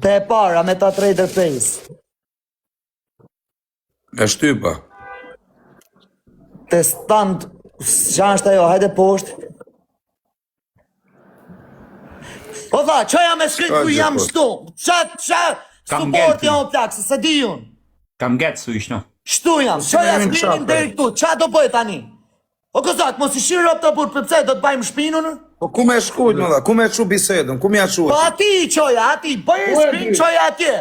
Te e para, MetaTrader 5. E shtypa. Te stand, ça është ajo, hajde poshtë. Po tha, çoja me screen ku jam po. shtu. Ça, ça, support jam o plak, se s'e di unë. Kam gëtë, su ishno. Shtu jam, çoja screenin deri këtu, ça do bëj tani? O kozak, mos i shirë ropta burë, për pse do të bajmë shpinë unë? Po ku me shkujt, më dha, ku me çu bisedën, ku me ja çu? Po ati i çoja, ati, bëj screen çoja atje.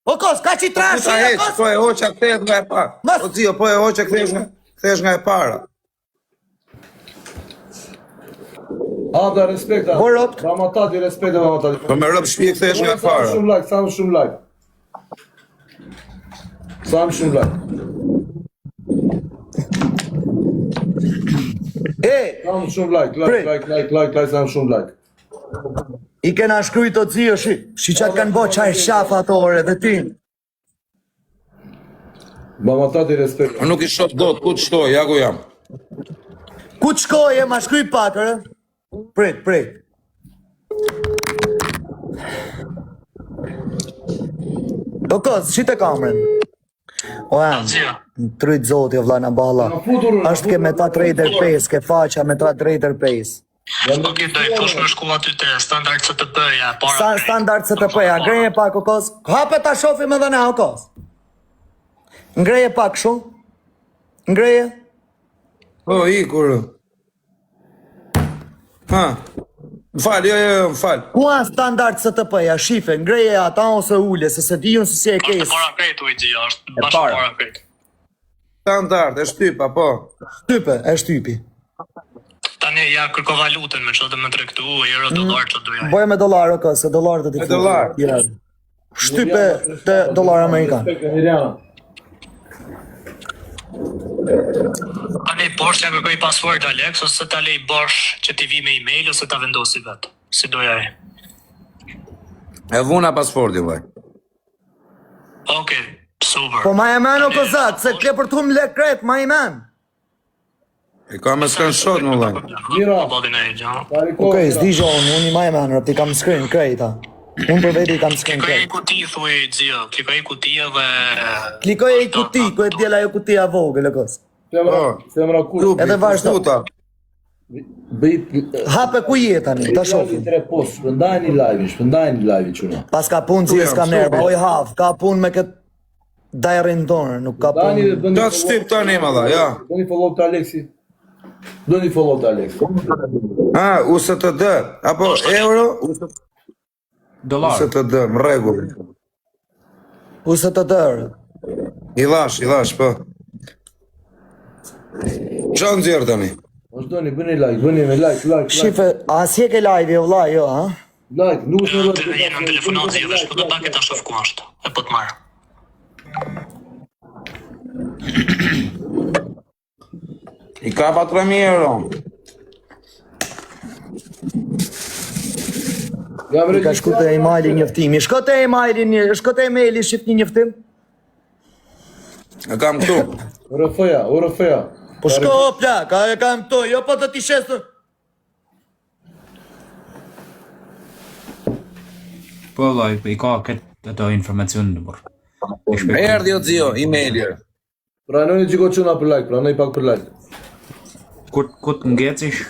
O kos, ka që i Po trashë, ta heq, po e hoqa kthehet nga e para. Mos- O zio, po e hoqa kthehesh nga kthehesh nga e para. Ada, respekt, Ada. Po, robt. Ramatati, respekt, Ramatati. Po me rob shtëpi kthehesh nga e Sa më para. shumë like, sa më shumë like. Sa më shumë like. E, Sa më shumë like, like, Prit. like, like, like, like, sa më shumë like. I kena shkrujt o zio, shi, shi ça të kanë bo, qa e shafa ato ore dhe ti. Ramatati, respekt. Po nuk i shoh dot, ku të shtoj, ja ku jam. Ku të shkoje, ma shkruj pak, ore? Prit, prit. O kos, shite kamerën. O em, në trujt zoti o vlla na balla. Na futur, na Është ke MetaTrader 5, ke faqa MetaTrader 5. Ok, do i thosh me shku aty te standard STP-ja, e para. Sta, standard STP-ja, ngreje pak o kos. Hape ta shofim edhe na o kos. Ngreje pak kështu. Ngreje. Po ikur. Ha. Më fal, jo, jo, jo, më fal. Ku janë standard STP-ja, shife, ngreje ata ose ule, se se di unë se si e Është e kes. para krejt u i di, është bash e para. para krejt. Standard, e shtypa, po. Shtype, e shtypi. Tani ja kërko valutën me çfarë do më tregtu, euro, dollar, çfarë doja. Bëje me dollar o kos, se dollar do t'i Me futi. dollar. Ja. Shtype te dollar amerikan. Respekt, Emiliana. Tani poshtë ja kërkoj password Alex ose ta lej bosh që t'i vi me email ose ta vendosi vet. Si doja ai. E vuna pasportin, vaj. Okej, super. Po ma e men o Tani, kozak, se ke për t'hum lek krejt, ma e men. E ka me screenshot, më vllai. Mira. Po bëdin e gjë. Kariko, Okej, Mira. s'di gjë unë, unë i maj men, rëp, i kam screen krejta. Unë për veti i kam screen Klikoj krejt. kuti thuaj Xio, klikoj kuti edhe Klikoj e kuti, ku e djela ajo kutia vogël, o kos. Femra, Po. femra kush? Klubi, Edhe vazhdo. futa. Bëj Hape ku je tani, ta shohim. Tre post, shpërndajeni live-in, shpërndajeni live-in çuna. Pas ka punë Ku si jam, s'kam nerva, super. oj haf, ka punë me këtë dajrin tonë, nuk ka Dani dhe punë. bëni Qa të shtyp tani, më dha, ja. Bëni follow të Aleksi. Bëni follow të Aleksi. Ha, USTD, apo euro, Dollar. USTD, në rregull. USTD. I dhash, i dhash, po. Qa nxjerr tani? Vazhdoni, bëni like, bëni me like, like, like. Shife, a si e ke live, o vlla, jo, ha? Like, nuk është Të nevojë. jeni në telefonat Xio, vesh po do pak e ta shoh ku është. E po të marr. I kapa 3000 euro. Jam I ka shku te emaili njoftimi. Shko te emaili, një, shko te emaili, shif një njoftim. E kam këtu. URF-ja, URF-ja. Po shko o plak, a e kam këtu, jo po të t'i shesë. Po vllai, i ka këtë ato informacion në burr. I shpjegoj. Erdhi o zio, emaili. Pranoni gjiko çuna për like, pranoj pak për like. Kur kur të ngecish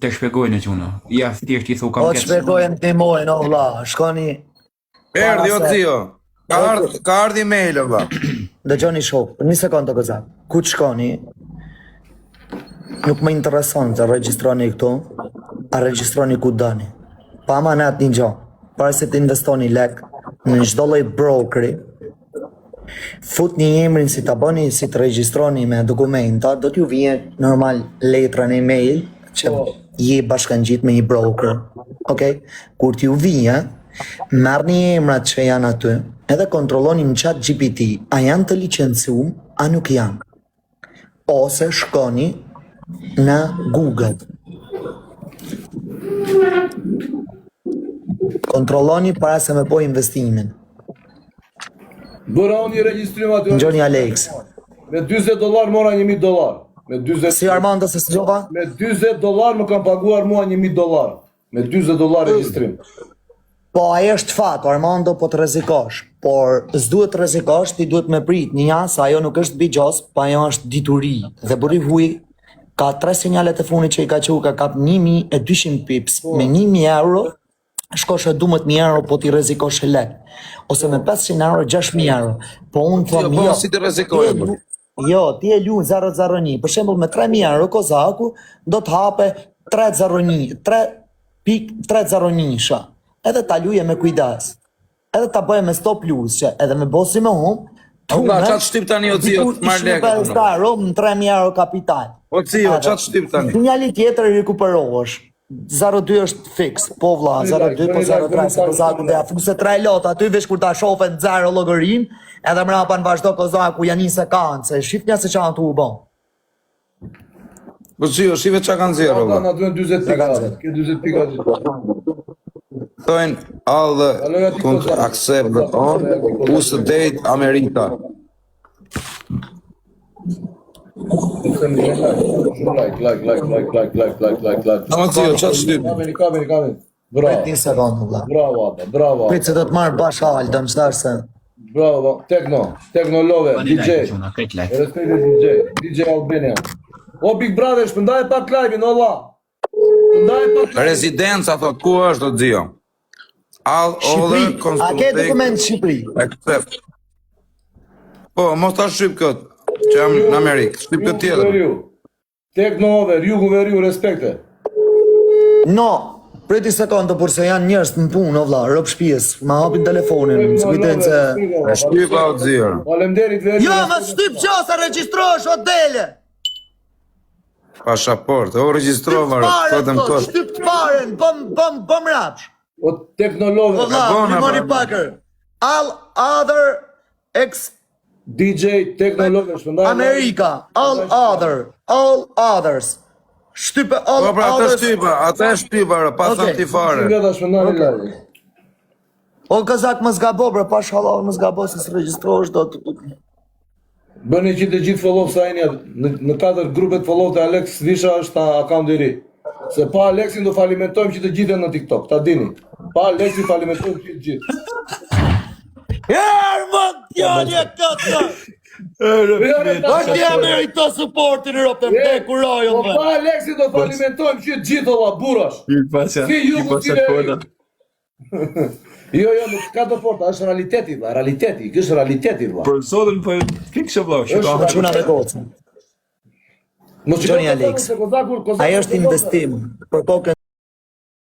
të shpjegojnë çuna. Ja thjesht i thu kam Po të ngec. shpjegojnë të ndihmojnë, o vlla, shkoni, Erdhi o Para se- zio. Ka ardh, ka ardh email o vlla. Dëgjoni shok, për një sekondë të gëzat. Ku të shkoni, nuk më intereson të regjistroni këtu, a regjistroni ku doni. Pa ama në atë një gjë, para se të investoni lek në çdo lloj brokeri, futni emrin si ta bëni, si të regjistroni me dokumenta, do t'ju vije normal letra në email që Po. je bashkangjit me një broker. Okej? Kur t'ju vije, merrni emrat që janë aty, edhe kontrolloni në chat GPT, a janë të licencuar, a nuk janë. Ose shkoni në Google. Kontrolloni para se me bo investimin. Bëra unë një regjistrim aty. Ngjoni Alex. Me 40 dollar mora 1000 dollar. Me 40 Si Armando se s'gjova? Me 40 dollar më kanë paguar mua 1000 dollar. Me 40 dollar regjistrim. Po ai është fat, Armando po të rrezikosh, por s'duhet të rrezikosh, ti duhet me prit një ja, se ajo nuk është bixhoz, po ajo është dituri. Dhe burri huj ka tre sinjalet e fundit që i ka qu, ka kap 1200 pips me 1000 euro, shkosh e 12000 euro po ti rrezikosh e lek. Ose me 500 euro 6000 euro. Po unë them Jo, po jo. si të rrezikoj, Ti e po. lu- Jo, ti e luan 001. Për shembull me 3000 euro Kozaku do të hape 301, 3.301 sha. Edhe ta luje me kujdes. Edhe ta bëje me stop loss që edhe me bosi me hum. O, vlla, çat shtyp tani, o Zio, të marr lekët, 150 euro në 3000 euro kapital. O Zio, Edhe, çat shtyp tani. Sinjali tjetër rikuperohesh. 02 është fix, po vlla, Bëni like, 02 po bëni like, 03 bëni se like, Kozaku bëni dhe ja fuse tre lot aty veç kur ta shofen zero llogorin, edhe mrapa në vazhdo Kozaku janë nisë kanë, se shifnja se çan tu u bë. Po Zio, shive çka kanë nxjerrë Ata valla. na duhen 40 pika. ata. Ke 40 pika. aty. Thonë all the Aloja ti kunt Kozak. accept the on us date Amerika. Sepse më vjen like, shumë like, like, like, like, like, like, like, like, like. Ama Zio, çat shtyp. Kameni, kameni, kameni. Bravo. Prit një sekondë vlla. Bravo ata, bravo. Prit se do të marr bash Aldon, çfarë se. Bravo, Tekno, Tekno Love, Bëni DJ. like, çuna, krejt like. Respekte DJ, DJ Albania. O Big Brother, shpërndaj pak live-in, o vlla. Shpërndaj pak live. Rezidenca thot ku është o Zio? All Shqipëri, other a ke dokument Shqipëri? Accept. Po, mos ta shtyp kët, që jam në Amerikë. Shtyp kët Jugu tjetër. veriu. Tekno Over, Jugu veriu, respekte. No, prit një sekondë, por se janë njerëz në punë, o vlla, rob shtëpisë, ma hapin telefonin, Tekno s'u kujtojnë Love, se respekte, vlla. E shtypa o Zio. Faleminderit veriu. Jo, ma shtyp që se regjistrohesh o dele. Pasaport, o Shtyp regjistrova, të parën, thotem thot, kot. shtyp të parën, bëm bëm bëm rapsh. O Tekno Love, O vlla, bona, Limoni ba. Packer. All other ex DJ Tekno Love, shpërndaj. America, all other, all others. Shtype all Po pra atë others. shtypa, atë shtypa, ro, pa Okej. thënë ti fare. Veta shpërndani live. O kazak mos gabo bre, pash halal mos gabo se s'regjistrohesh dot. Bëni që të gjithë follow sa jeni aty. në, në katër grupet follow të Alex Visha është account i ri. Se pa Alexin do falimentojmë që të gjithë në TikTok, ta dini. Pa Alexin falimentojmë që të gjithë. Herë më djali e këtë! Është ti amerito suportin rop të vdekurajo Po pa Alexin do falimentojmë që të gjithë olla burrash. I pasja, Si i jugu si pasja veriu. forta. Jo, jo, nuk ka të forta, është realiteti vlla, realiteti, ky është realiteti vlla. Për zotin po fikse vëlla, shiko. Është- Çuna dhe goca. Mos shiko Johnny Alex. se Kozaku, Kozaku Ajo është investim për kokën.